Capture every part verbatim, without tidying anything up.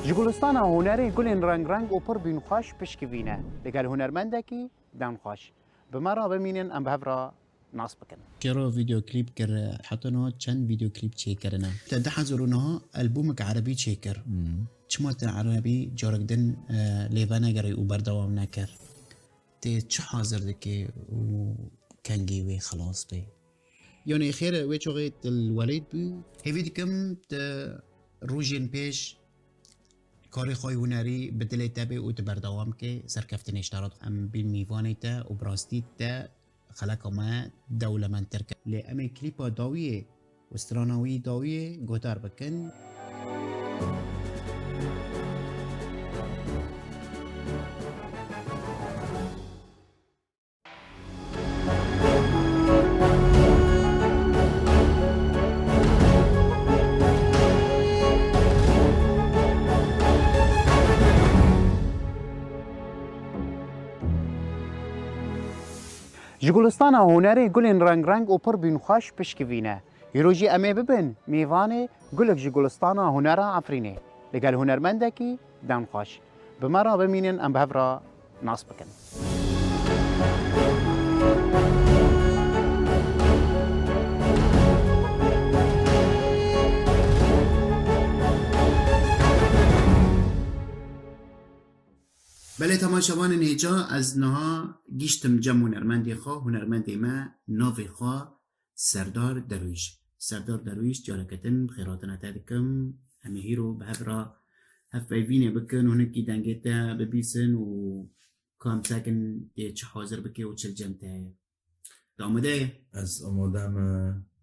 Ji gulistana hunerê gulên reng reng û pir bînxweş pişkivîne. Li gel hunermendekî demxweş. Bi me re bimînin, em bi hev re nas bikin. Kero vîdeoklîp kir, heta niha çend vîdeoklîp çêkirine? Te du hezar û neh albûmek erebî çêkir. Hmm. Çima te erebî carek din, e, lê venegerî û berdewam nekir? Tê çi hazir dikê û kengî wê xilas bê? Yanî xêr wê çaxê tu li welêt bû? Hêvî dikim tu rojên pêş karê xwe yê hunerî bi dilê te bê û tu berdewam bikê serkeftinê ji te re. Em bên mîvanê te û bi rastî te xeleka me dewlemendtir kir. Lê em ê klîpa dawiyê û strana wî dawiyê guhdar bikin. Ji gulistana hunerê gulên reng reng û pir bînxweş pişkivîne. Îro jî em ê bibin mêvanê gulek ji gulistana hunera Efrînê. Li gel hunermendekî demxweş. Bi me re bimînin, em bi hev re nas bikin. Belê temaşevanên hêja, ez niha gîştim cem hunermendê xwe, hunermendê me navê xwe Serdar Derwîş. Serdar Derwîş, careke din bi xêrhatina te dikim. Em ê hîro bi hev re hevpeyvînê bikin û hinekî dengê te bibîsin û ka em sekin tê çi hazir bike û çi li cem te heye. Tu amade ye? Ez amade me.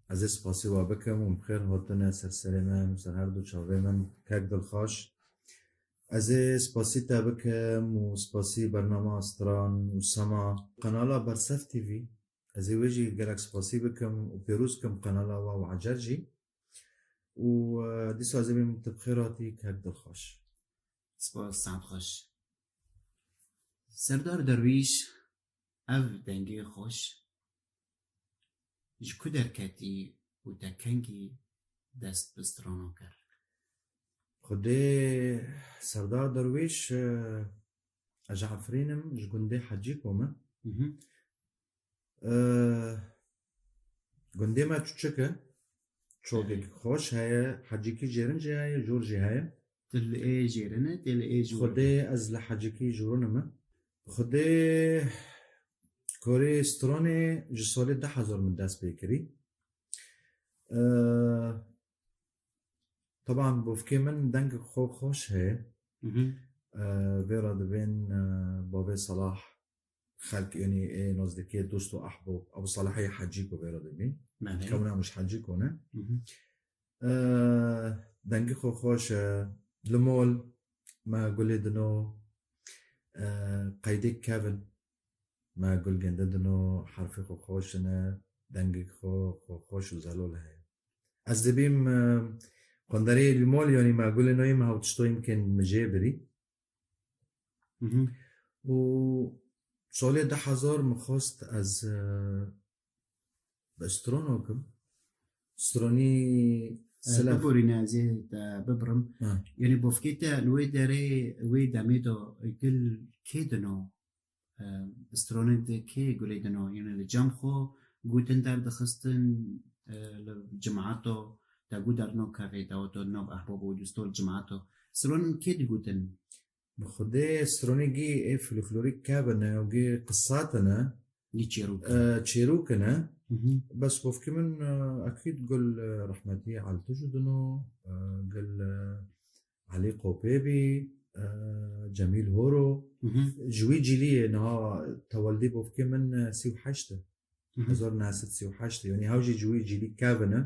Ez ê spasî we bikim û bi xêr hatine ser serê min, ser her du çavê min, kek dilxweş. Ez ê spasî te bikim û spasî bernama Stran û Sema. Kanala Bersef T V. Ez ê wê jî gelek spasî bikim û pêroz kim kanala we û Ecer jî. Û, e, dîsa ez ê bêm tu bi xêr hatî kek dilxweş. Spas, saet xweş. Serdar Derwîş, ev dengê xweş ji ku derketî û te kengî dest bi strana kir? Xwedê Serdar Derwîş, e, ez ji Efrîn im, ji gundê Hecîko me. Mhm. E, gundê me çûçik e. Çokek Evet. xweş heye, Hecîkî jêrin jî heye, jor jî heye. Tu li ê jêrin e, tê li ê jor e. Xwedê ez li Hecîkî jorin im. Xwedê korê stranê ji salê du hezar min dest pê kirî. E, Teban bofkê min dengek xwe xweş heye. Mhm. E, vê re dibên, e, bavê Salah, xelk, yanî ê nazdikê, dost û ehbob, Ebu Salahê Hecîko vê re dibîn. Belê. Kewna min ji Hecîko ne. Mhm. E, dengê xwe xweş e. Li mol me gulê dino, e, qeydê kevin. Me gul gende dino, herfê xwe xweş ne, dengê xwe, xwe xweş û zelal heye. Ez dibîm, e, qonderê li mol, yanî me gulê noyê me hew tiştoyê min kên mijê birî. Mhm. Û salê du hezar min xwest ez, e, bi strano kim. Stronî E, silef. Biborîne, ez ê te bibirim. Ha. Yanî bofkê te li wê derê, wê demê de gil kê dino? E, stronên te kê gulê dino? Yanî li cem xwe gotin derdixistin, e, li cimato, te got derdino kevê te, wato nav ehbab û dosto li cimato. Stronên kê digotin? Bi xwedê stronê gî ê folklorîk kevin e û gî qisat in e. Gî çêrok in. E, çêrok in e. Mhm. Bes bofkê min, e, ekîd gul, e, rehmetî Eltij û dino, e, gul, e, Elî Qopê bî, e, Cemîl Horo. Mhm. Ji wî cîliyê niha teweldî bofkê min, e, sî û heşt e. Mhm. Hezar neh sed sî û heşt, yanî hew jî ji wî cîlî kevin e.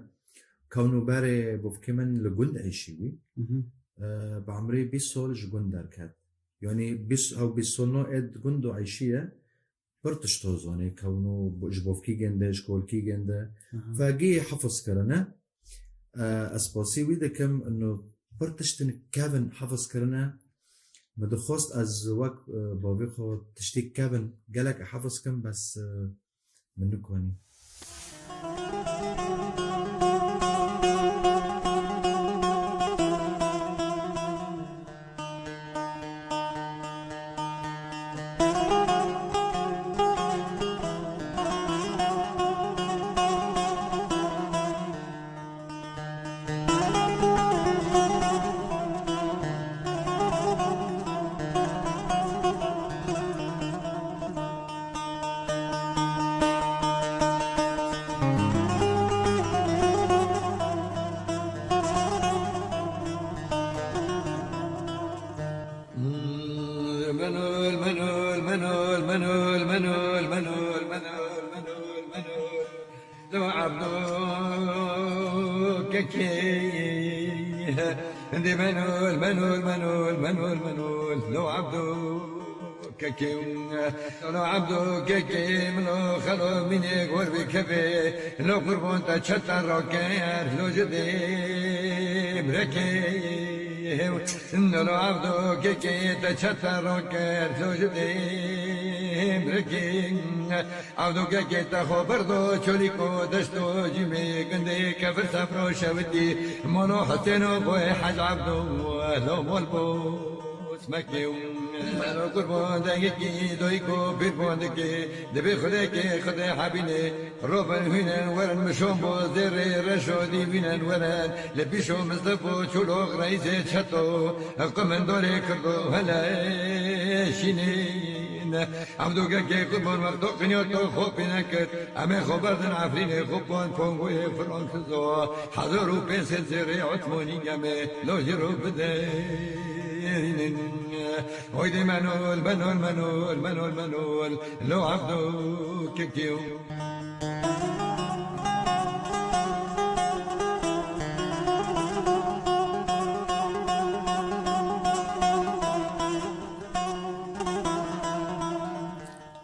Kewno berê bofkê min li gund eşî wî. Mhm. E, bi emrê bîst sal ji gund derket. Yanî bîst, hew bîst sal no ê di gund û eşî ye. Pir tişt ho zanê, kewno bo-, ji bofkî gende, ji kolkî gende. Aha. Fegî hefiz kirine. E, ez spasî wî dikim, ino pir tiştin kevin hefiz kirine. Min dixwest ez wek, e, bavê xwe tiştê kevin gelek hefiz kim, bes, e, Min nikonî. Kekê, hindê menol, menol, menol, menol, menol, lo Abdo kekê, lo Abdo kekê, min lo xelo mînê gor bi kevê, lo qurban te çeta roker, lo ji dê mirekê, lo Abdo kekê, te çeta roker, lo ji dê mirekê. Evdokekê te xwe birdo çolîko deşto cîmê gundê kevir sefro şewitî mono Husêno boy Hec Evdo lo mol bo smekê û melo qurban dengekî doyîko pîrbon dikê dibê xudekê xudê hebînê robin hûnen werin mişon bo zêrê reşo dîvînen werin li pîşo Mistefo çûloq reîsê çeto qimindorê kirdo hele şînê. Evdokekê qurban wexto qinyo to xopî nekir. Em ê xwe berdin Efrînê xopon pongoyê Fransizo. Hezar û pênc sed zêrê Osmanî gemê lo ji ro bideynin. Hoydê menol, menol, menol, menol, menol. Lo Evdokekê.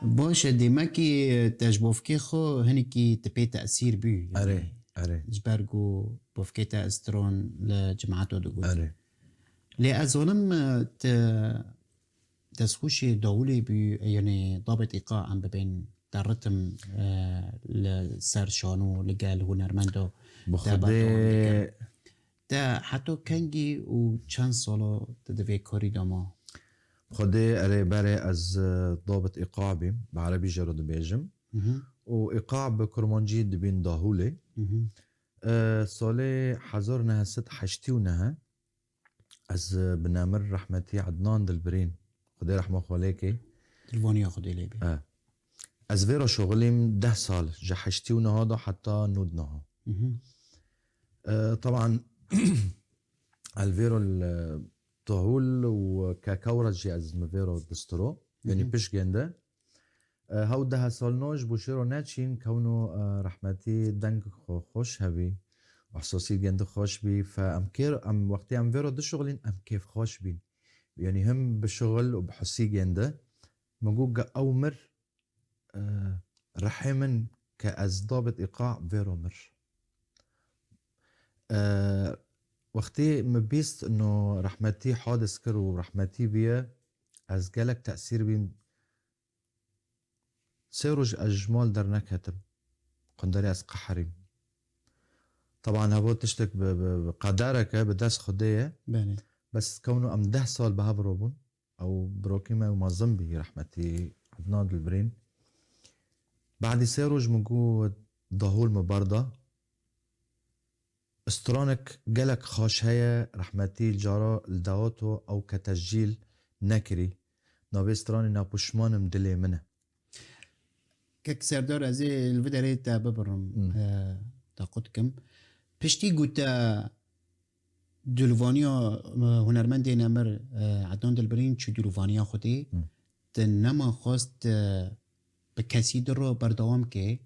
Baş e, demekî te ji bofkê xwe hinekî tu pê tesîr bû, yanî Erê, erê. ji ber ku bofkê te stron li cemaeto digot. Erê. Lê ez zanim, e, te destxweşê dawulê bû, yanî dabet îqa em bibên te ritim, e, li ser şano li gel hunermendo Bi te Xwedê berdewam dikin. Te heto kengî û çend sala te di vê karî de ma? Xwedê erê berê ez, e, dabit îqa bîm, bi erebî jê re dibêjim. Mhm. Û îqa bi kurmancî dibîn dahûlê. Mhm. E, salê hezar neh sed heştî û neh ez, e, bi nemir rehmetî Ednan Dilbirîn, Xwedê rehma xwe lê kê. Dilvaniya Xwedê lê bê. E. Ez vê re şoxilîm deh sal, ji heştî û neh de heta nod niha. Mhm. E, teban, el vê re li dahûl û kekew re jî ez mi vê re distiro. Yanî Mhm. pişt gênde. E, hew deh sal no ji bo şêro neçîn, kewno, e, rehmetî deng xwe xweş hebî. Ehsasî gêndi xweş bî. Fe em kêr, em wextê em vê re dişuxilîn, em kêfxweş bîn. Yanî him bi şuxil û bi husî gêndi. Min got, ge ew mir, e, rihê min ke ez dabit îqa vê re mir. E, wextê min bîst no rehmetî hadis kir û rehmetî bûye, ez gelek tesîr bîm. Sê roj ez ji mal derneketim. Qunderê ez qeherîm. Teban heva tiştek bi, bi, bi qederek e, bi dest Xwedê ye. Belê. Bes kewno em deh sal bi hev re bûn. Ew birokî me û mezin bî rehmetî Ednan Dilbirîn. Badî sê roj min got dahol min berda. Stranek gelek xweş heye, rehmetî li cara li dawato ew ke tescîl nekirî. Navê stranê Napuşman im dilê min e. Kek Serdar, ez ê li vê derê te bibirim, Hmm. e, te qut kim. Piştî ku te dilvaniya, e, hunermendê nemir, e, Ednan Dilbirîn çû dilvaniya Xwedê, Hmm. te nema xwest, e, bi kesî di re berdewam ke,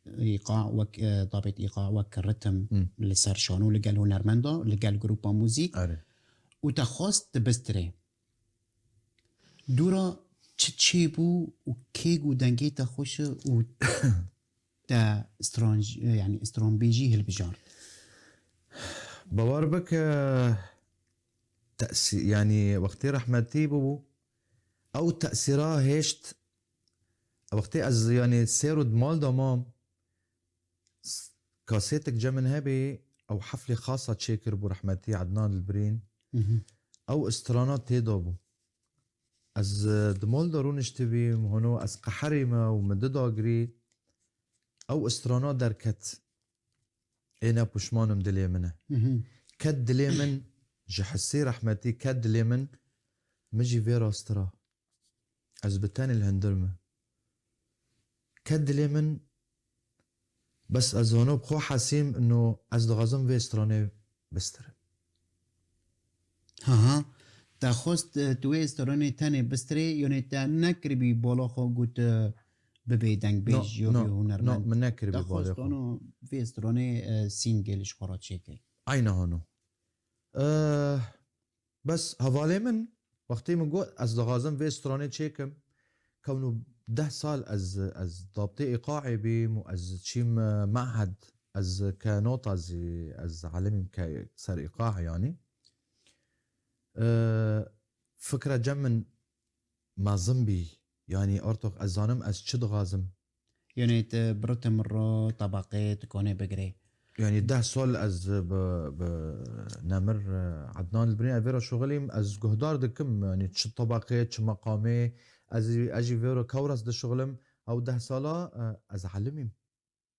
îqa wek, e, dabêt îqa wek ritim Hmm. li ser şano, li gel hunermenda, li gel grupa muzîk Erê. û te xwest dibistirê. Dûra çi çêbû û kê got dengê te xweş e û te stranj-, yanî stranbêjî hilbijart? Bawer bike, tesî-, yanî wextê rehmetî bûbû, ew tesîra hêşt, wextê ez, yanî, sê roj di mal de mam, s-, kasêtek cem min hebê, ew heflê xasa çêkiribû rehmetî Ednan Dilbirîn. Mhm. Ew strana tê de bû. Ez, e, di mal de rûniştibîm, hûno ez qeherî me û min didagirî. Ew strana derket. Ê ne puşman im dilê min e. Mhm. Ket dilê min ji hisê rehmetî, ket dilê min, min jî vê rastira. Ez bi tenê li hundir me. Ket dilê min, bes ez hûno bi xwe hesîm, no ez dixwazim vê stranê bistirim. Ha ha. Te xwest, e, tu wê stranê tenê bistirê, yanî te nekiribî bala xwe got, e, bibê dengbêj No, ya no, bê hunermend. No, min nekiribî Te balê xwest xwe. Ano vê stranê, e, sîngê li ji xwe re çêke. Eyna hano. Eh, bes hevalê min, wextê min got, ez dixwazim vê stranê çêkim, kewno deh sal ez, ez dabtê îqaê bîm û ez çîm, eh, mehed, ez ke nota zî, ez elimîm ke ser îqaê yanî. Eh, fikra cem min mezin bî, yanî artox ez zanim ez çi dixwazim. Yanî tu birû tu min re tebeqê tu konê bigirê. Yanî deh sal ez bi, bi Nemir, e, Ednan Dilbirîn ez vê re şixulîm, ez guhdar dikim, yanî çi tebeqê, çi meqamê, ez, ez jî vê re kewres dişixulim, ew deh sala, e, ez elimîm.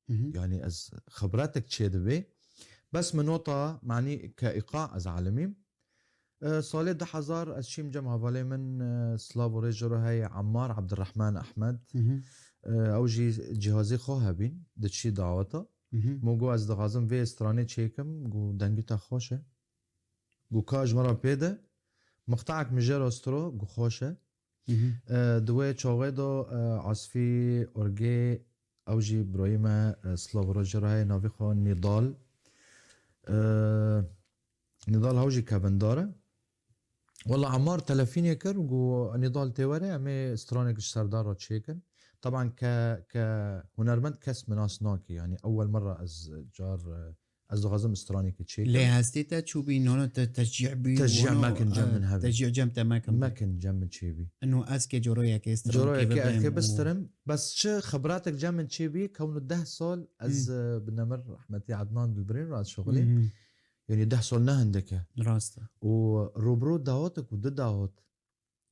Mhm. Yanî ez xibretek çêdibê. Bes min nota, manî ke îqa ez elimîm. E, salê du hezar ez çîm cem hevalê min, e, silav û rêz ji ro heye Emmar Abdurrahman Ahmed. Mhm. E, ew jî cihazê xwe hebîn, diçî daweta. Mhm. Min got ez dixwazim vê stranê çêkim, got dengê te xweş e. Got ka ji min re pê de, miqteek min jê re stro, got xweş e. Mhm. E, di wê çaxê de, e, Asfî Orgê, ew jî birayê me, e, silav û rêz ji ro heye, navê xwe Nîdal. E, Nîdal hew jî kevindar e. Wela Emmar telefînê kir û got, Nîdal tê were, em ê stranek ji Serdar re çêkin. Teban ke, ke hunermend kes min nas nake, yanî ewel merra ez car, e, ez dixwazim stranekê çêkim. Lê hestê te çûbî, nana te teşcî bî, Teşcî wano, mekin cem e, min hebî. Teşcî cem te mekin bî. Mekin cem min çêbî. Ino ez ke coroyekê stranekê Coroyekê bibêm ez ke û bistirim. Bes çi xibratek cem min çêbî, kewno deh sal ez, Hmm. e, bi Nemir rehmetî Ednan Dilbirîn re ez şixulîm. Hmm. Yanî deh sal ne hindik e. Rast e. Û rûbirû dawet û du dawet.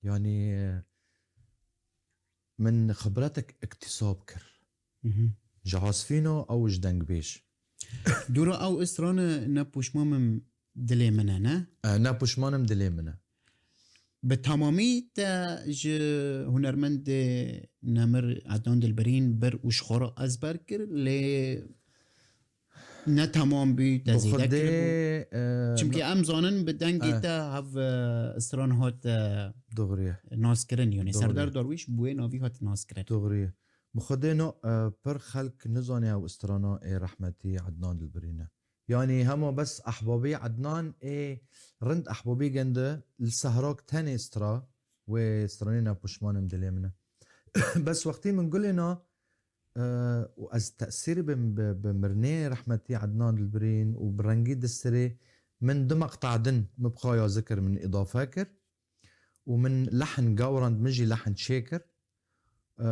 Yanî, e, min xibretek îktîsab kir. Mhm. Ji Asfîno ew ji dengbêj. Dûra ew strane ne pûşmam im dilê min e, ne? E, ne pûşmam im dilê min e. Bi temamî te ji hunermendê Nemir Ednan Dilbirîn bir û ji xwe re ezber kir, lê ne temam bû, te Bi zêde Xwedê, kiribû. e, Çimkî ne- em zanin bi dengê Eh. te hev, e, stran hat, e, Doğru ye. nas kirin, yanî Doğru Serdar ye. Darwîş bi wê navî hat nas kirin. Doğru ye. Bi Xwedê no, e, pir xelk nizane ew strana ê rehmetî Ednan Dilbirîn e. Yanî hema bes ehbabî Ednan ê rind ehbabî gende li sehrak tenê stra wê stranê ne pişman im dilê min e. Bes wextî min gulê na, e, û ez tesîr bim bi, bi mirinê rehmetî Ednan Dilbirîn û bi rengî distirê min du meqta din min bi xwe yazî kir, min îdafe kir û min lehn gawrand, min jî lehn çêkir. E,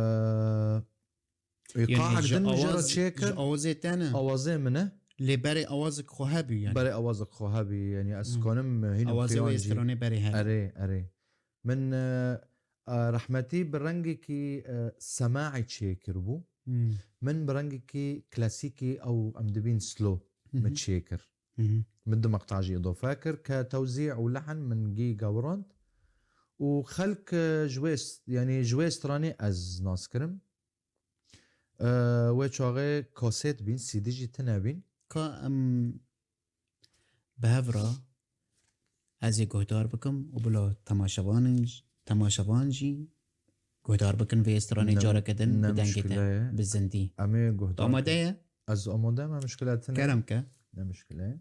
Yanî îqaek ji din min jê re awaz-, çêkir. Ji awazê te ne? Awazê min e. Lê berê awazik xwe hebî yanî. Berê awazik xwe hebî, yanî ez Hmm. kanim hîn Awazê wê xiyan jî. Stranê berê hebî. Erê, erê. Min, e, e, rehmetî bi rengekî, e, semaî çêkiribû. Hmm. Min bi rengekî klasîkî ew em dibîn slow Hı hı. min çêkir. Hı hı. Min du meqta jî îdafe kir ke tewzî û lehn min gî gewrand. Û xelk, e, ji wê s-, yanî ji wê stranê ez nas kirim. E, wê çaxê kasêt bîn, C D jî tune bîn. Ka em bi hev re ez ê guhdar bikim û bila temaşevan, temaşevan jî guhdar bikin vê stranê Ne, careke din ne bi dengê te, muşkile ye. Bi zindî. Em ê guhdar Amade bikin. Ye? Ez amade me, muşkile tune. Kerem ke. Ne muşkile ye.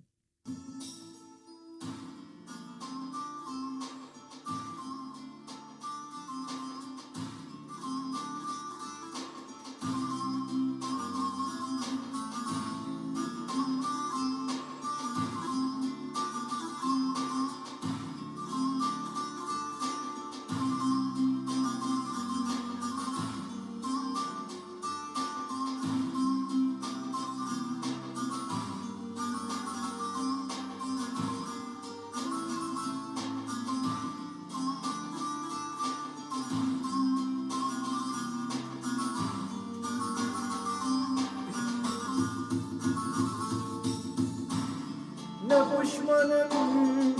Ne pişman im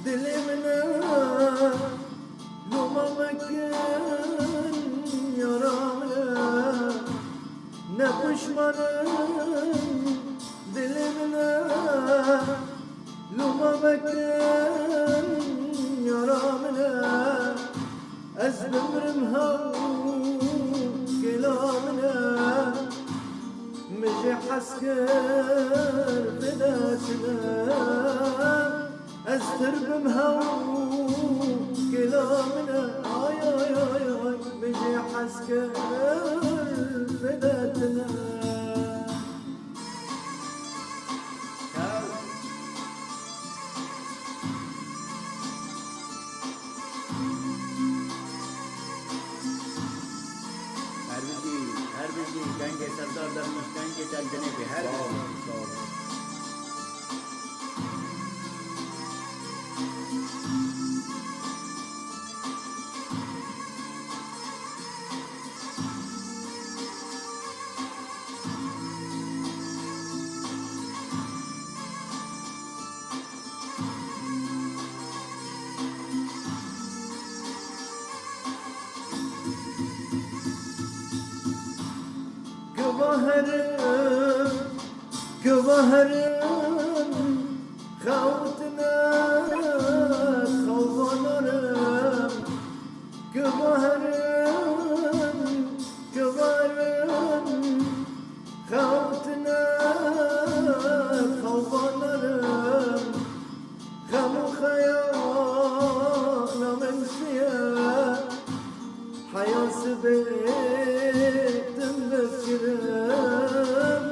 dilê min e, loma mekin yara min e. Ne pişman im dilê min e, loma mekin yara min e. Ez bimrim hew kêla Tir bim hew kela min e, ay, ay, ay, ay, min jê hez kir fidetine. Her bijî, her bijî, dengê Serdar Derwiş, dengê te li dinê bê, her bijî. Sağ ol, sağ ol. Givaherim, givaherim, xewtine xewvanarim. Givaherim, givaherim, xewtine xewvanarim. Xem û xeyala min çi ye? Heya sibê tim bifikirim.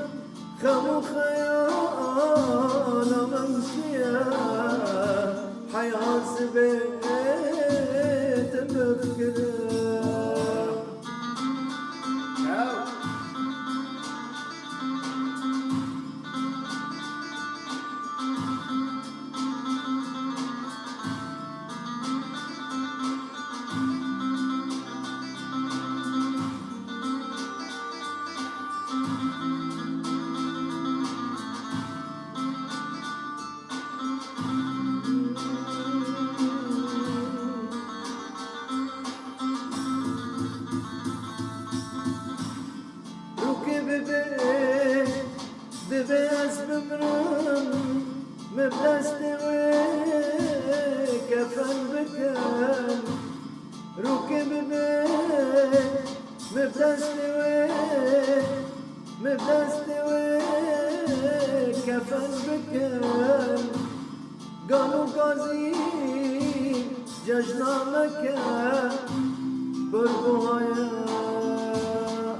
Xem û xeyala min çi ye? Heya sibê tim bifikirim. Rûkê bibe, dibe ez bimrim, min bi destê wê kefen bikin. Rûkê bibe, min bi destê wê, min bi destê wê kefen bikin. Gal û gazî cejna meke, kurbuhaya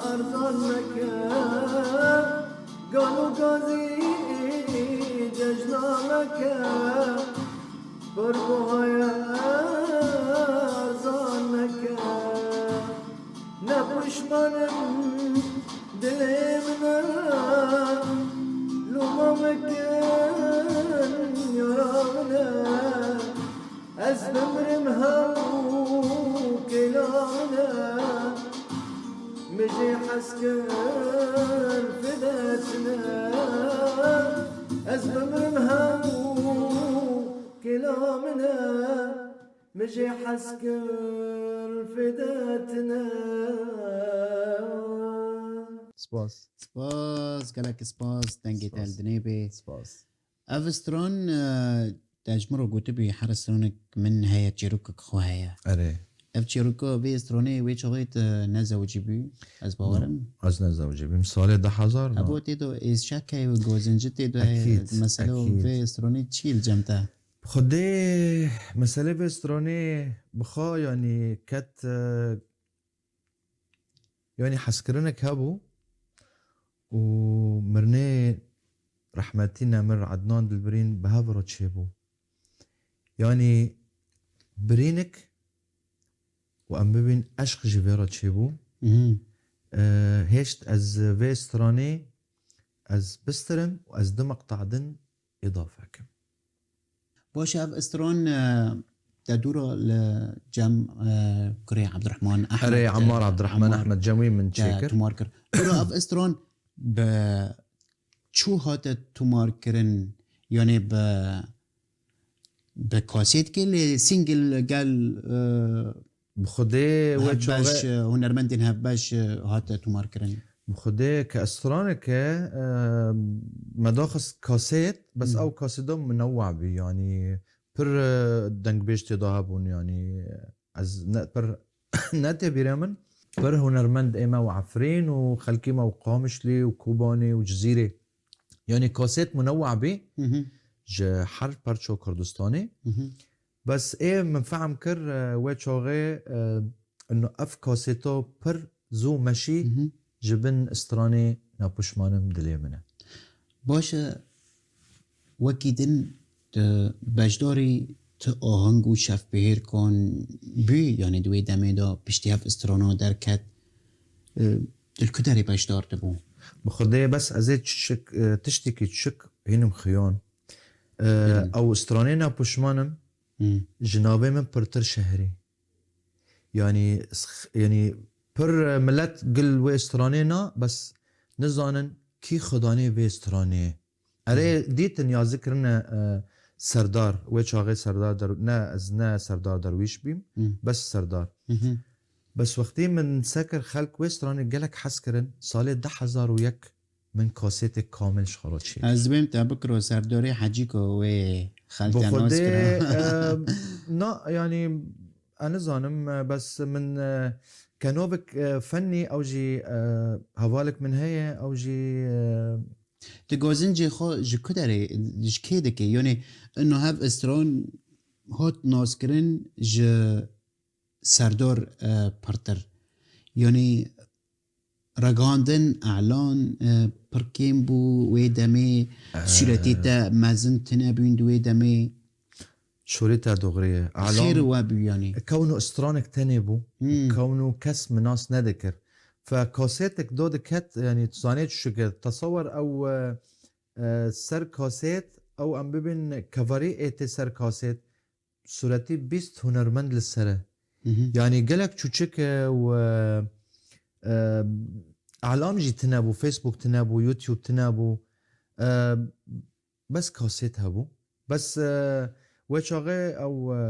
erzan meke. Gal û gazî cejna meke, kurbuhaya erzan meke. Ne pişman im dilê min e, loma mekin yara min e. Ez bimrim hew kêla min e, min jê hez kir fide tine. Ez bimrim hew kêla min e, min jê hez kir fide tine. Spas. Spas, gelek spas, dengê te li dinê bê. Spas. Ev stran, e, te ji min re gotibî, her stranek min heye, çîrokek xwe heye. Erê. Ev çîroka vê stranê wê çaxê tu nezewicî bû, ez bawerim. No, ez nezewicî bûm. Salê du hezar, no. Evo tê do êzşek heye û gozinci tê do heye. Ekîd, mesele ekîd. Vê stranê çi li cem te? Xwedê mesele vê stranê bi xwe, yanî ket, e, yanî hezkirinek hebû û mirinê rehmetî nemir Ednan Dilbirîn bi hev re çêbû. Yanî birînik û em bibîn eşq ji vê re çêbû. Mhm. E, hêşt ez vê stranê ez bistirim û ez du meqta din îdafe kim. Baş e, ev stran, e, te dûra li cem, e, kurê Ebdurehman Ehmed, Erê, Ammar e, Ebdurehman Ammar Ehmed cem wî min te çêkir. Tomar kir. Dûra ev stran bi çû hate tomar kirin, yanî bi, bi kasetkê lê single gel, e, Bi Xwedê wê hevbeş, çaxê, e, hunermendên hevbeş, e, hate tomarkirin. Bi Xwedê ke straneke, e, me daxist kasêt, bes Hmm. ew kasêda minewwa bî, yanî pir, e, dengbêj tê de hebûn, yanî ez ne, pir ne tê bîrê min. Pir hunermend ê me û Efrîn û xelkê me û Qamişlî û Kobanê û Cizîrê. Yanî kasêt minewwa bî. Hı hı. ji her parço Kurdistanê. Bes ê min fehm kir, e, wê çaxê, e, ino ev kasêto pir zû meşî ji bin stranê Napişman im dilê min e. Baş e, wekî din tu beşdarî tu aheng û şevbihêrkan bû, yanî di wê demê de piştî hev strana derket, e, tu li ku derê beşdar dibû? Bi Xwedê bes ez ê çiçik, e, tiştekî çiçik hînim xiyan. E, Bilim. Ew stranê Napişman im, Hmm. ji navê min pirtir şehrî. Yanî, s-, yanî pir milet gil wê stranê na, bes nizanin kî xudanê vê stranê. Erê, Hmm. dîtin ya zikirine, e, Serdar, wê çaxê Serdar Der-, ne, ez ne Serdar Derwîş bîm, Hmm. bes Serdar. Mhm. Bes wextî min sekir xelk wê stranê gelek hez kirin, salê du hezar û yek min kasêtê kamil ji xwe re çêkir. Ez dibêm te bikiro Serdarê Hecîko wê Bi xelke nas Xwedê, kira. e, na, yanî, ez nizanim, e, bes min, e, kenovik, e, fennî ew jî, e, hevalek min heye, ew jî, e, Tu gazincê xwe ji ku derê, ji kê dikê? Yanî, ino hev stran hat naskirin ji Serdar, e, pirtir. Yanî, Regandin, elan, e, pir kêm bû, wê demê sûretê te mezin tune bûn di wê demê. Şorê te doğru ye. Xêr Elan we bû yanî. Kewn û stranek tenê bû. Hmm. Kewn û kes min nas nedikir. Fe kasêtek do diket, yanî tu zanê çi şikir. Tesewwer ew, e, e, ser kasêt, ew em bibin kevarî ê tê ser kasêt. Sûretî bîst hunermend li ser e. Mhm. Yanî gelek çûçik e û, e, e, elam jî tine bû, Facebook tine bû, YouTube tine bû. E, bes kasêt hebû. Bes, e, wê çaxê ew, e,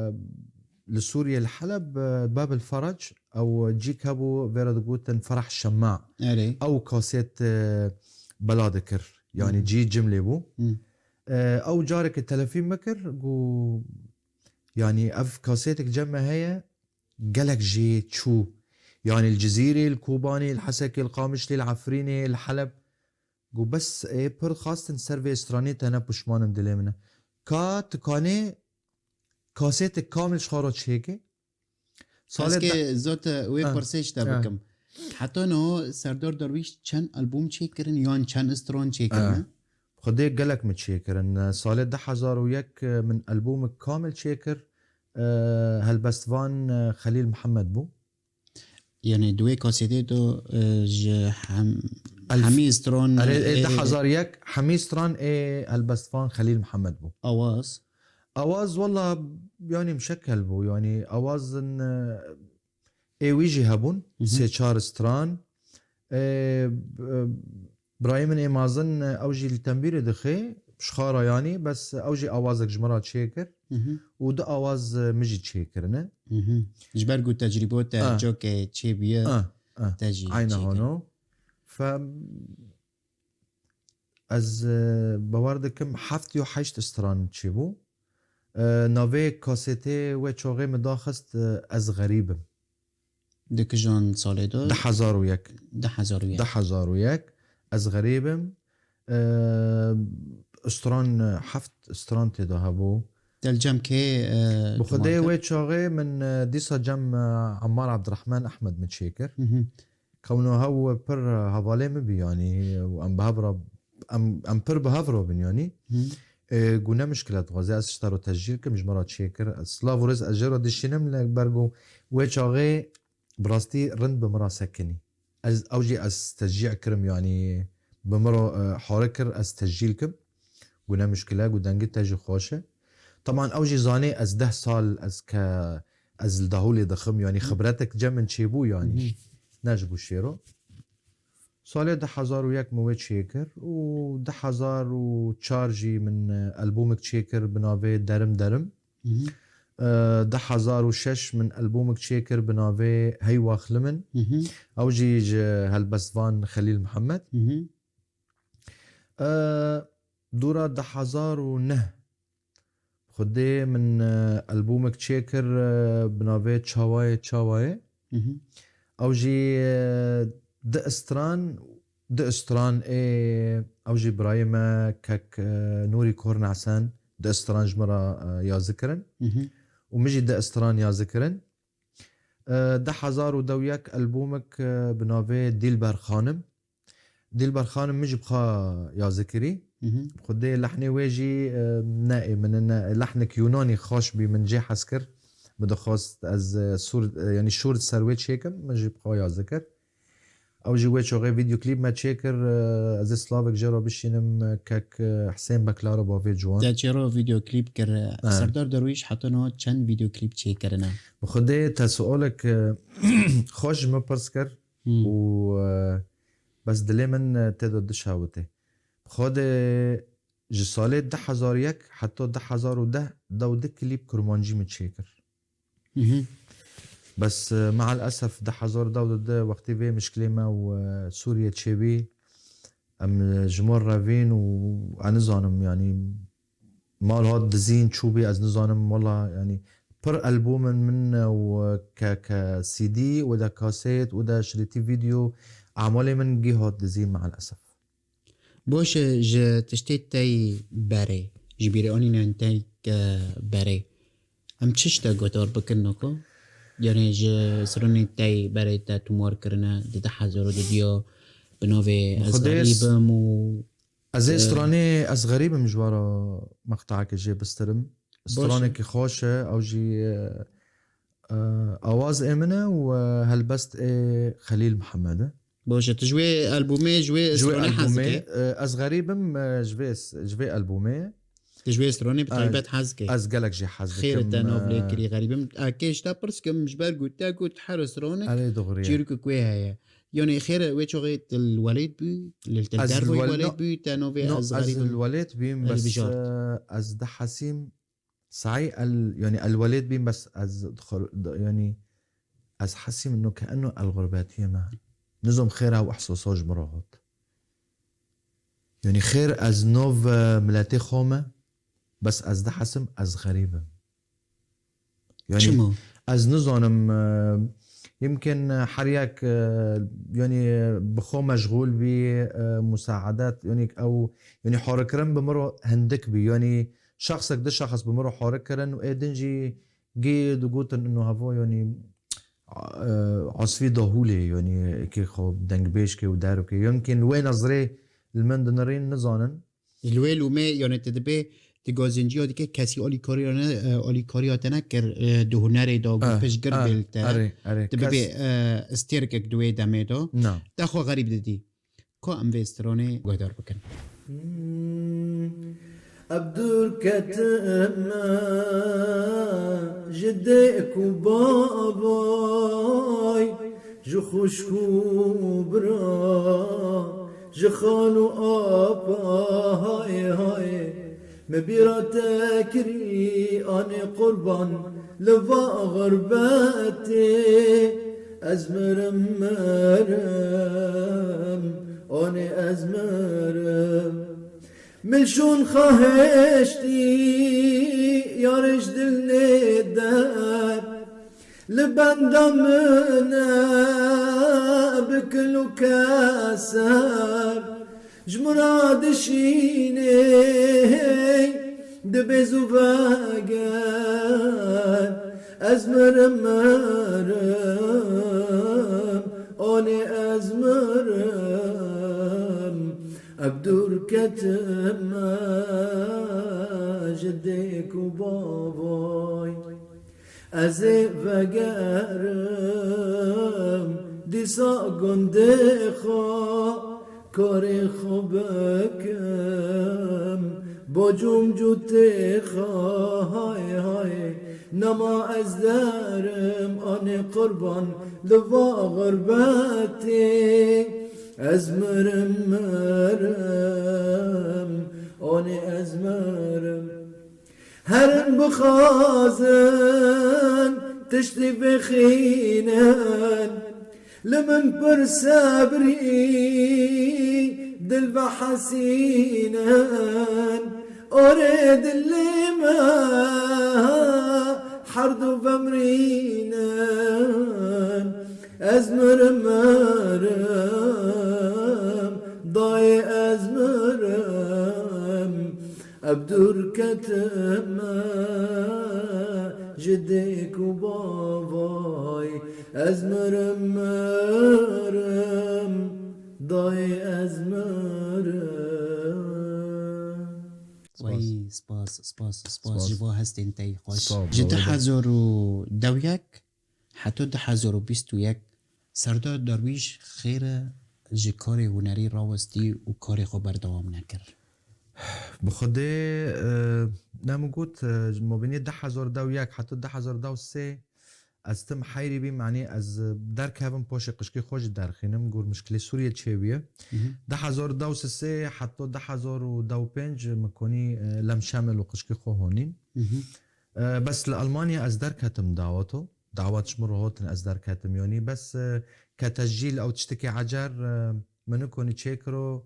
li Sûriyê, li Heleb, e, Babil Ferec, ew cîk hebû, vê re digotin Ferah Şema. Erê. Ew kasêt, e, bela dikir. Yanî Hmm. cî cimlê bû. Hmm. E, ew carekê telefî min kir, got, Yanî ev kasêtek cem me heye, gelek jê çû. Yanî li Cizîrê, li Kobanê, li Hesekê, li Qamişlê, li Efrînê, li Heleb. Got, bes ê pir xastin ser vê stranê te ne pişman im dilê min e. Ka tu kanê kasêtek kamil ji xwe re çêke? Salê Ez kê de- zot wê Ha. pirsê ji te Ha. bikim. Heta niha Serdar Derwîş çend albûm çêkirin yan çend stran çêkirine? Ha. Xwedê gelek min çêkirin. Salê du hezar û yek min albûmek kamil çêkir. E, helbestvan, e, Xelîl Mihemed bû. Yanî di wê kasêtê de, e, ji hem-, Elf-, hemî stran, erê, ê, e, du hezar yek hemî stran ê helbestvan Xelîl Mihemed bû. Awaz? Awaz, wela, yanî mşekel bû. Yanî awazin, e, ê wî jî hebûn. Mhm. Sê çar stran. E, b-, Birayê min ê mezin, ew jî li tembîrê dixê, ji xwe re yanî, bes ew jî awazek ji min re çêkir Mhm. û du awaz, e, min jî çêkirine. Mhm. Ji ber ku tecrîbo te Ah. cokê çêbûye, Ah, ah. te jî Aynen çêkir. Hano. Fe-, ez, e, bawer dikim heft yo heşt stran çêbû. E, navê kasêtê wê çaxê min daxist, e, Ez Xerîb im. Di kijan salê de? Du hezar û yek. Du hezar û yek. Du hezar û yek. Ez Xerîb im. E, stran, heft stran tê de hebû. Te li cem kê, e, Bi Xwedê wê çaxê min, e, dîsa cem, e, Emmar Abdurrahman Ahmed min çêkir. Mhm. Kewno hew pir hevalê min bî, yanî, û em bi hev re, em, em pir bi hev re bin, yanî. Hı. E, got ne mişkile, dixwaze ez ji te re tescîl kim, ji min re çêkir. Ez silav û rêz ez jê re dişînim, li ber got wê çaxê bi rastî rind bi min re sekinî. Ez, ew jî ez tescî kirim, yanî bi min re, e, hare kir ez tescîl kim. Got ne mişkile, got dengê te jî xweş e. Teban ew jî zanê ez deh sal ez ke, ez li dahûlê dixim, yanî Hı. xibretek cem min çêbû, yanî. Hı hı. Ne ji bo şêro. Salê du hezar û yek min wê çêkir û du hezar û çar jî min, e, albûmek çêkir bi navê Derim Derim. Hı hı. E, du hezar û şeş min albûmek çêkir bi navê Hey Waxlimin. Hı hı. Ew jî ji helbestvan Xelîl Mihemed. Hı hı. E, dûra du hezar û neh Xwedê min, e, albûmek çêkir, e, bi navê Çawayê Çawayê. Mhm. Ew jî, e, di stran, di stran ê, ew jî birayê me kek, e, Nûrî Kornesen, di stran ji min re, e, yazî kirin. Mhm. Û min jî di stran yazî kirin. E, du hezar û deh û yek albûmek, e, bi navê Dîlber Xanim. Dîlber Xanim min jî bi xwe yazî kirî. Mhm. Xwedê lehnê wê jî, e, ne ê min e, ne, lehnek Yunanî xweş bî, min jê hez kir. Min dixwest ez, e, sûr, e, yanî şûr ser wê çêkim, min jî bi xwe yazî kir. Ew jî wê çaxê vîdyoklîp me çêkir, e, ez ê slavek jê re bişînim, e, kek, e, Hisên Beklaro bavê ciwan. Te çêro vîdyoklîp kir, e, Ha. Serdar Derwîş heta niha çend vîdyoklîp çêkirine? Bi Xwedê te sualek, e, xweş ji min pirs kir Hmm. û, e, bes dilê min, e, tê de dişewitê. Bi Xwedê ji salê du hezar û yek heta du hezar û deh dew di klîp kurmancî min çêkir. Mhm. Bes, e, meal esef du hezar û deh de wextî vê mişkilê me û, e, Sûriye çêbî, em, e, ji me re vîn û ez nizanim, yanî mal hat dizîn çûbî, ez nizanim, wela, yanî pir albûmên min û ke, ke C D û de kasêt û de şirîtî vîdeo, emalê min gî hat dizîn meal esef. Baş e, ji tiştê tey berê, ji bîranînên tey, e, berê, em çi tiştek guhdar bikin noko? Yanî ji stranên tey berê te tomar kirine di du hezar û dudiya bi navê Bi Ez Xwedê Xerîb im û, Ez ê e, stranê Ez Xerîb im ji we re meqtaheke jê bistirim. Baş e. Stranekî xweş e, ew jî, e, e, awaz ê min e û, e, helbest ê Xelîl Mihemed e. Baş e, tu ji wê albûmê, ji wê Ji wê stranê hez albûmê, dikî? e, Ez Xerîb im, e, ji vê s-, ji vê albûmê ye. Tu ji wê stranê bi E, taybet hez dikî? Ez gelek jê hez Xêr dikim, te nav lê e, kirî, Xerîb im. E, kê ji te pirs kim, ji ber ku te got her stranê Erê, doğru ye. çîrokek wê heye. Yanî xêr e, wê çaxê tu li welêt bû, li, tu li Ez dervayî wel-, welêt no, bû, te navê no, Ez ez Xerîb im li welêt bîm, bes, hilbijart. e, ez dihesîm, Saî el, yanî el welêt bîm, bes ez dixwe-, di-, yanî ez hesîm no ke eno el xurbetiyê me. Nizom xêr ew ihsasa ji min re hat. Yanî xêr ez nav, e, miletê xwe me, bes ez dihesim ez xerîb im. Yanî Çima? ez nizanim, e, yimkin her yek, e, yanî bi xwe meşxûl bî, e, musaedet, yanî ew, yanî harekirin bi min re hindik bî. Yanî şexsek, du şexs bi min re hare kirin û ê din jî gê digotin ino heva, yanî, e, asfî dahûlê, yanî kê xwe dengbêj kê û derv kê. Yemkin wê nezrê li min dinirîn, nizanin. Li wê lûmê, yanî tu dibê, tu gazinciya dike kesî alîkariya ne, e, alîkariya te nekir, e, di hunerê de, gu Eh, piştgir eh, bê li te. Erê, erê. Tu bibê, Kes- e, stêrkek di wê demê de. Na. Te xwe xerîb didî. Ka em vê stranê guhdar bikin. Hmm. Ev dûr ketime ji dêk û bavay, ji xwişk û bira, ji xal û apa, hay hay. Me bîra te kirî, anê qurban, li va xurbetê, ez mirim, mirim, onê ez mirim. Min şûn xahiştî, yarê ji dil nêder, li benda min e bi kil û keser. Ji min re dişînê, dibê zû veger, ez mirim, mirim, onê ez mirim. Ev dûr ketime ji dêk û bavay. Ez ê vegerim dîsa gundê xwe, karê xwe bikim, bocûm cûtê xwe, hay hay. Nema ez derim, anê qurban, li va xurbetê, ez mirim, mirim, onê ez mirim. Herin bixwazin tiştî vexînin, li min pir sebrî dil vehesînin. Orê dilê me herdu vemrînin. Ez mirim, mirim, dayê ez mirim. Ev dûr ketime ji dêk û bavay, ez mirim, mirim, dayê ez mirim. Spas. Wey, spas, spas, spas. Spas. Ji bo hestên te yî xweş. Sağ ol, Ji sağ ol. du hezar û deh û yek heta du hezar û bîst û yek Serdar Derwîş xêre ji karê hunerî rawestî û karê xwe berdewam nekir. Bi Xwedê, e, ne min got, e, ji mabînê du hezar deh û yek heta du hezar deh û sê ez tim heyrî bîm, yanî ez, e, derkevim paşê qişkê xwe jî derxînim, gor mişkilê Sûriyê çêbûye. Mhm. Du hezar deh û sê heta du hezar û deh û pênc min konî, e, Lemşemil û qişkê xwe honîn. Mhm. E, bes li Almanya ez derketim dawato. Dawat ji min re hatin ez derketim. Yanî bes, e, ke tescîl ew tiştekî ecer, e, min nikonî çêkiro,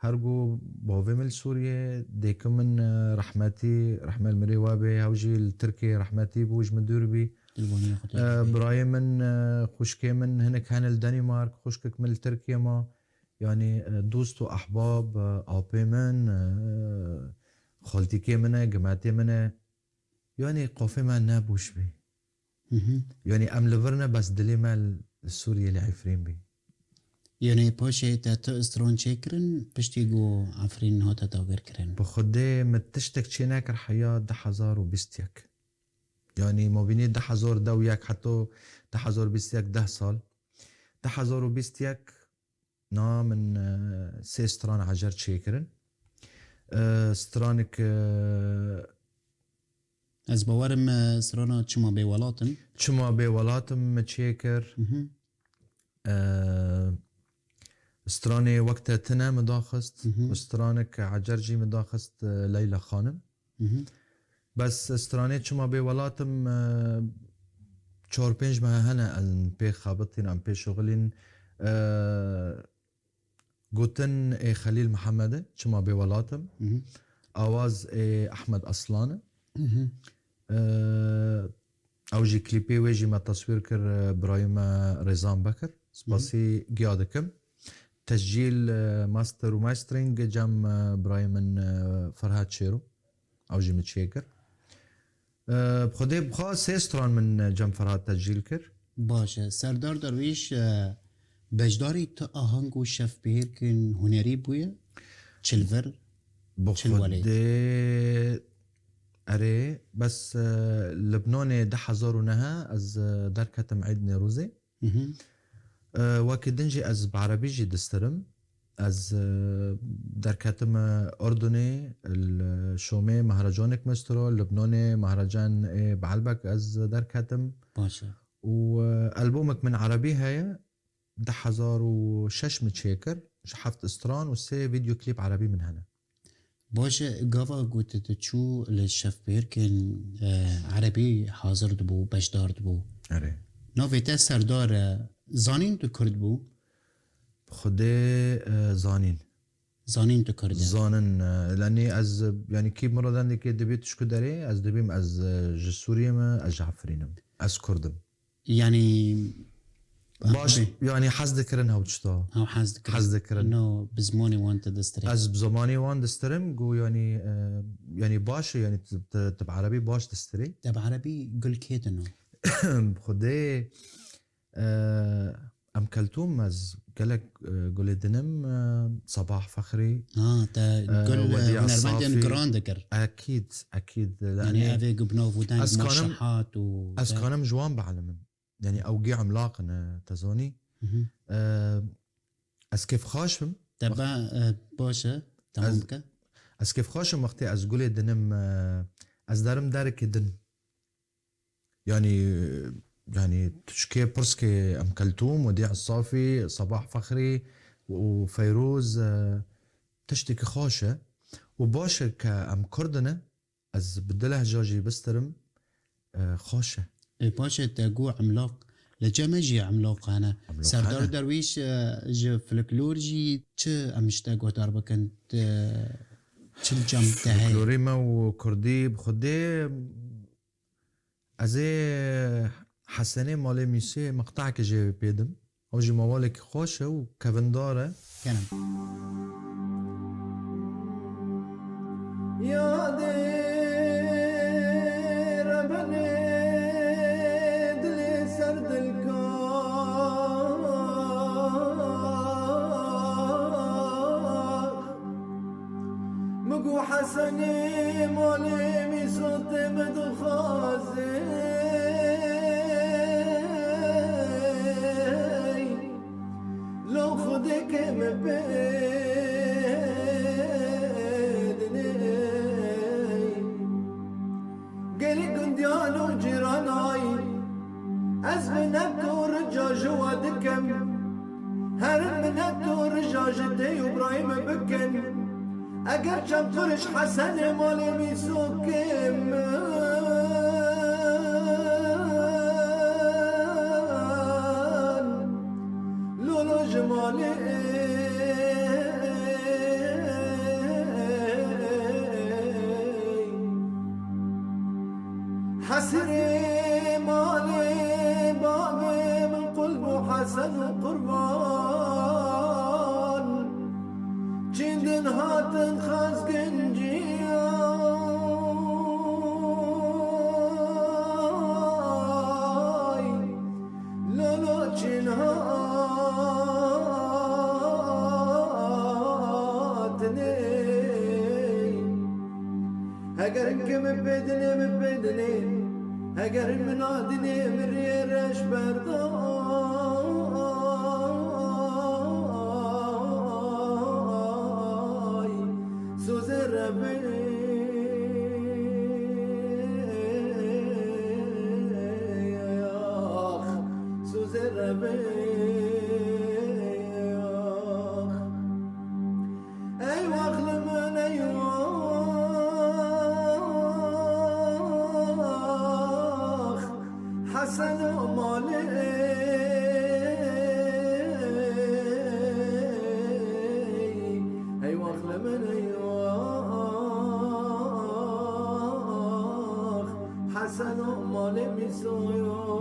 her ku bavê min li Sûriyê, dêkê min, e, rehmetî, rehmet li mirê we bê, ew jî li Tirkiyê rehmetî bû, ji min dûr bî. Dilbaniya xwe E, tê. Birayê min, e, xwişkê min hinek hene li Denîmark, xwişkek min li Tirkiyê ma. Yanî, e, dost û ehbab, e, apê min, e, xaltîkê min e, gimetê min e. Yanî qafê me ne boş bî. Mhm. Yanî em li vir ne, bes dilê me li Sûriyê, li Efrîn bî. Yanî paşê te tu stran çêkirin, piştî ku Efrîn hate dagirkirin? Bi Xwedê min tiştek çê nekir heya du hezar û bîst yek. Yanî mabînê du hezar deh û yek heta du hezar bîst yek, deh sal. Du hezar û bîst yek na min, e, sê stran ecer çêkirin. E, stranek, e, Ez bawerim, e, strana Çima Bê Welat in. Çima Bê Welat in min çêkir. Mhm. E, stranê Wek Te Tine min daxist. Mhm. Û stranek ecer jî min daxist, e, Leyla Xanim. Mhm. Bes stranê Çima Bê Welat in, e, çar pênc mehe hene em pê xebitîn, em pê şixulîn. E, Gotin ê Xelîl Mihemed e, Çima Bê Welat in. Mhm. Awaz ê Ehmed Aslan e. Mhm. E, ew jî klîpê wê jî me teswîr kir, e, birayê me Rêzan Bekir. Spasî giya dikim. Tescîl, e, master û mastering cem, e, birayê min, e, Ferhat Çêro. Ew jî min çêkir. E, bi Xwedê bi xwe sê stran min cem Ferhat tescîl kir. Baş e. Serdar Derwîş, e, beşdarî tu ahang û şevbihêrkên hunerî bûye? Çi li vir, Bi çi li welêt? Xwedê, erê, bes, e, Libnanê du hezar û neh ez, e, derketim Eîd Nêrozê. Mhm. E, wekî din jî ez bi erebî jî distirim. Ez, e, derketim, e, Urdunê, li Şomê mehrecanek me stiro, Libnanê mehrecan ê Beelbek ez derketim. Baş e. Û, e, albomek min erebî heye, du hezar û şeş min çêkir, ji heft stran û sê vîdyoklîp erebî min hene. Baş e, gava ku tu diçû li şevbihêrkên, e, erebî hazir dibû, beşdar dibû. Erê. Navê te Serdar e, zanîn tu kurd bû? Xwedê, e, zanîn. Zanîn tu kurd e? Zanin, e, lenê ez, yanî kî min re dendekê dibê tu ji ku derê, ez dibêm ez, e, ji Sûriyê me, ez ji Efrîn im. Ez kurd im. Yanî, Baş, abi. Yanî hez dikirin hew tişta. Hew hez dikirin. Hez dikirin. No, bi zimanê wan te distirê. Ez bi zimanê wan distirim, go yanî, e, yanî baş e, yanî tu, tu, tu bi erebî baş distirê. Te bi erebî gul kê dino? Bi Xwedê, e, Em Keltûm, ez gelek, e, gulê dinim, e, Sabah Fexrî, Ha, te e, gul, e, Wedîa hunermendên Safî. Giran dikir. Ekîd, ekîd. Yanî Yanî, evê ku bi nav û deng ez kanim, Maşihat û ez te kanim ji wan bielimin. Yanî ew gê emlaq in, e, te zanî. Mhm. E, ez kêfxweş bim. Te Wext- ba, e, baş e. Temam Ez, bike. Ez kêfxweş im wextê ez gulê dinim, e, ez derim derekê din. Yanî, yanî tu çikê pirs ke Em Keltûm, Wedîa Safî, Sabah Fexrî û Feyroz, e, tiştekî xweş e. Û baş e ke em kurd in, ez bi du lehca jî bistirim, e, xweş e. Ê, paşê te got emlaq, li cem me jî emlaq hene. Emlaq Serdar hene. Derwîş, e, ji folklor jî çi em ji te guhdar bikin? Te, çi li cem te heye? Folklorê me û kurdî bi Xwedê ez ê Hesenê Malê Mîsê miqtahekê jê pê dim. Ew jî mawalekî xweş e û kevindar e. Kerem. Yadê rebenê dilê ser dilka. Min got Hesenê malê Mîsotê min dixwazê. Lo Xwedê ke min pê dinê. Gelî gundiyan û cîranayî, ez minet û rica ji we dikim. Herin minet û rija ji dê û birayê min bikin. Eger çend qiriş Hesenê malê Mîsokê min, lolo ji malê Hesirê malê bavê min qul bû Hesen û Qurban. Çîndin hatin xazgin ciyay. Lolo çin hatinê. Hegerin ke min pê dinê, min pê dinê. Hegerin min a dinê, min riyê reş berday. Sozê revê. Sozê revê. Ey wax li min, ey wax, Hesen û malê. Ey wax li min, ey wax, Hesen û malê Mîsoyox.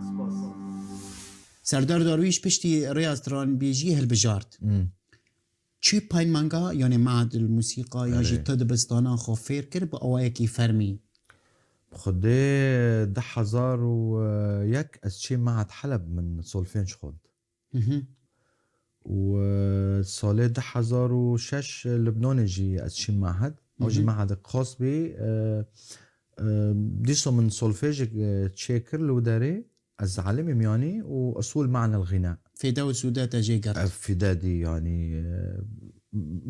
Spas. Serdar Darwîş piştî rêya stranbêjiyê hilbijart. Hmm. Çi peymanga, yanî Mehedil Musîqa ya jî Erê. Ti dibistana xwe fêr kir bi awayekî fermî? Xwedê du hezar û yek ez çî Mehed Heleb min solfênc xwend. Hı hı. Û, e, salê du hezar û şeş Libnanê jî ez çîm Mehed. Ew jî Hı hı. Mehedek xas bî. E, e, dîsa min solfêjek, e, çêkir li wî derê. Ez elimîm yanî û usul me'nel xîna. Fêde û sûde te jê girt. Ev fîde dî yanî, e,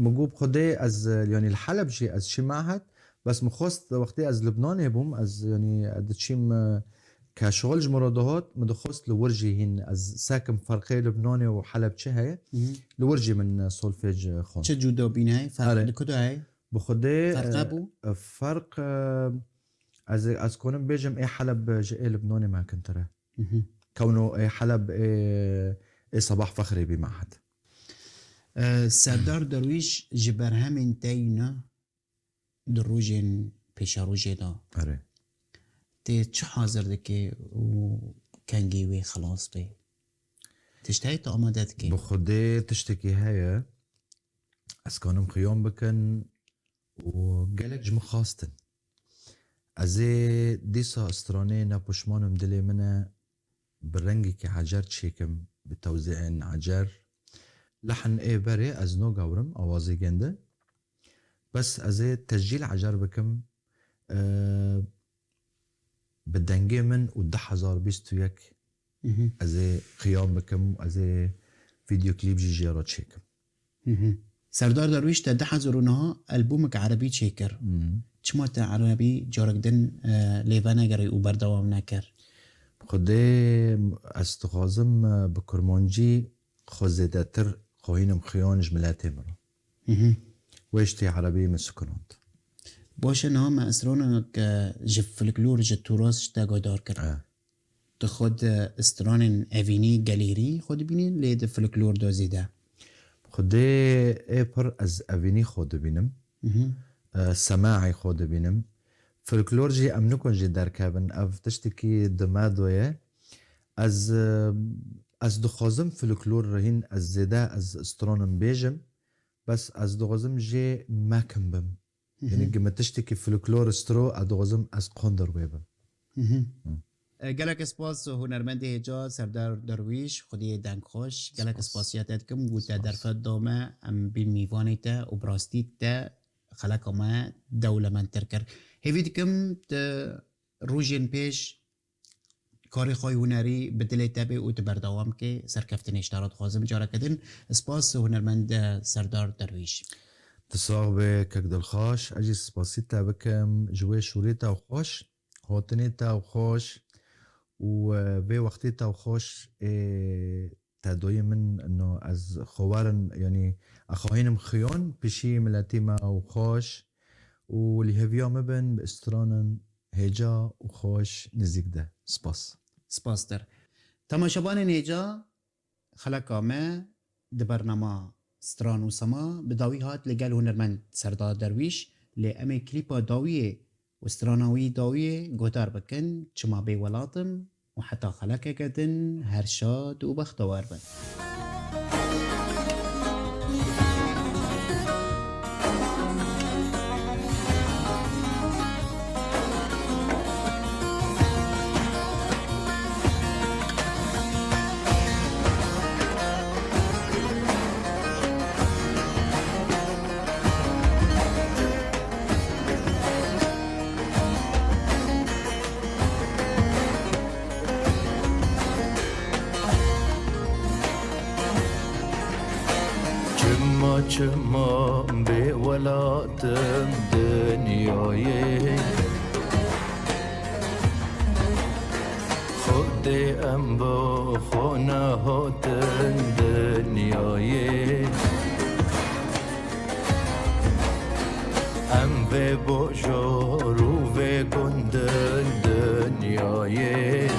min got bi Xwedê ez, e, yanî li Heleb jî ez çîm Mehed. Bes min xwest wextê ez Libnanê bûm, ez yanî diçîm, e, ke şixul ji min re dihat, min dixwest li wir jî hîn ez sekim ferqê Libnanê û Heleb çi heye. Hı hı. Li wir jî min, e, solfêj, e, xwend. Çi cudabîn heye? Ferq Erê. Li ku de heye? Bi Xwedê, Ferq e, hebû? E, ferq, e, ez, ez konim bêjim ê Heleb ji ê Libnanê mekintir e. Hı hı. Kewno ê Heleb ê, ê Sebah Fexrê bî Mehed. E, Serdar Derwîş ji berhemên te yî ne? Di rojên pêşerojê de Erê. Tê çi hazir dikê û kengê wê xilas bê? Tişt heye tu amade dikê? Bi Xwedê tiştekî heye. Ez kanim xiyan bikin û gelek ji min xwestin. Ez ê dîsa stranê ne pişman im dilê min e. Bi rengekî ecer çêkim, bi tewzîên ecer. Lehn ê berê ez no gewrim, awazê gende. Bes ez ê tescîl ecer bikim, e, bi dengê min û du hezar bîst û yek Hı hı. Ez ê qiyam bikim, ez ê vîdeoklîp jî jê re çêkim. Hı hı. Serdar Derwîş te du hezar û neh albûmek erebî çêkir. Hı. Çima te erebî carek din, e, lê venegerî û berdewam nekir? Xwedê ez dixwazim, e, bi kurmancî xwe zêdetir xwehînim xiyan ji miletê min re. Hı hı. Wê ji tê erebî min sikunand. Baş e, niha me stranek, e, ji folklor, ji tûras ji te guhdar kir. E. Tu xwe di stranên evînî gelêrî xwe dibînî, lê di folklor de zêde? Xwedê ê pir ez evînî xwe dibînim. Mhm. E, semaî xwe dibînim. Folklor jî em nikun jî derkevin. Ev tiştekî di me de ye. Ez, e, ez dixwazim folklor re hîn ez zêde ez stranim bêjim. Bes ez dixwazim jê mekim bim. Yanî, mhm, gi min tiştekî folklor stro, ez dixwazim ez qondir wê bim. Mhm. Hı. E, gelek spas hunermendê hêja Serdar Derwîş, Xwediyê deng xweş. Gelek spas. Spasiya te dikim, ku te, spas, derfet da me, em bîn mîvanê te û bi rastî te xeleka me dewlemendtir kir. Hêvî dikim tu rojên pêş karê xwe yê hunerî bi dilê te bê û tu berdewam kê. Serkeftinê ji te re dixwazim careke din. Spas hunermend Serdar Derwîş. Tu sax bê kek Dilxweş. Ez jî spasî te bikim ji wê şûrê te xweş, hatinê te xweş û, e, vê wextê te xweş, ê, te doyê min no ez xwe werin, yanî, exahînim xiyon pişî miletî me û xweş û li hêviya min bin bi stranan hêja û xweş nizîk de. Spas. Spas dir. Temaşevanên hêja, xeleka me di bernama Stran û Sema bi dawî hat li gel hunermend Serdar Derwîş, lê em ê klîpa dawiyê û strana wî dawiyê guhdar bikin, Çima bê welat im, û heta xelekeke din her şad û bextewar bin. Çima, çima bê welat im dinyayê? Xwedê em bo xwe nehatin dinyayê. Em vê bajor û vê gundin dinyayê.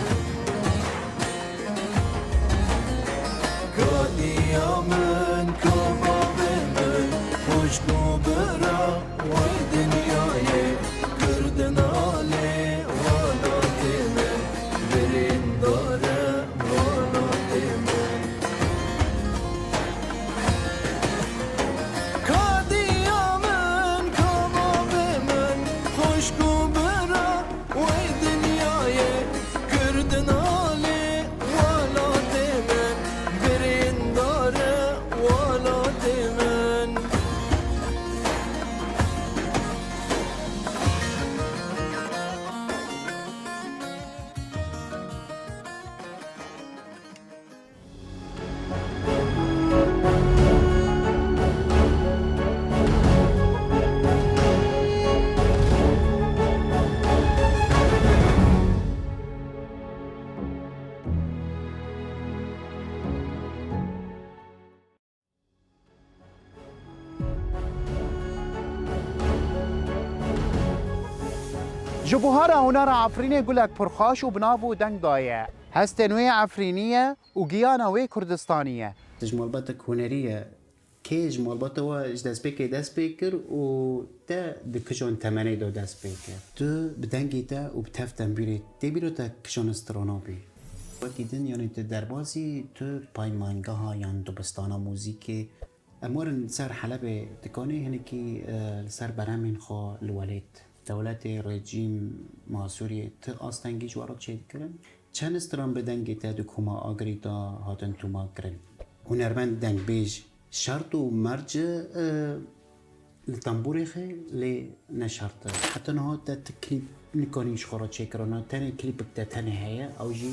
Ka diya min, ka bavê min, xwişk û bira wê dinyayê. Kirdina lê welatê min, birîndar e welatê min. Ka diya min, ka bavê min, xwişk û bira wê dinyayê. Kirdina lê welatê min, birîndar e welatê min. Ji buhara hunera Efrînê gulek pir xweş û bi nav û deng daye. Hestên wê Efrînî ye û giyana wê Kurdistanî ye. Ji malbatek hunerî ye. Kê ji malbata we ji destpêkê dest pê kir û te di kijan temenê de dest pê kir? Tu bi dengê te û bi tev tembûrê tê bîra te kijan strana bî? Wekî din, yanî tu derbasî, tu paymangeha yan dibistana muzîkê. Em werin ser Helebê dikanê hinekî, e, li ser berhemên xwe li welêt. Dewletê, rejîm ma Sûriyê ti astengî ji we re çêdikirin? Çend stran bi dengê te di koma Agirî de hatin toma kirin? Hunermend dengbêj şert û merc e, li tembûrê xe, lê ne şert e. Heta niha te ti klîp nikanî ji xwe re çêkirana, tenê klîpek te tenê heye, ew jî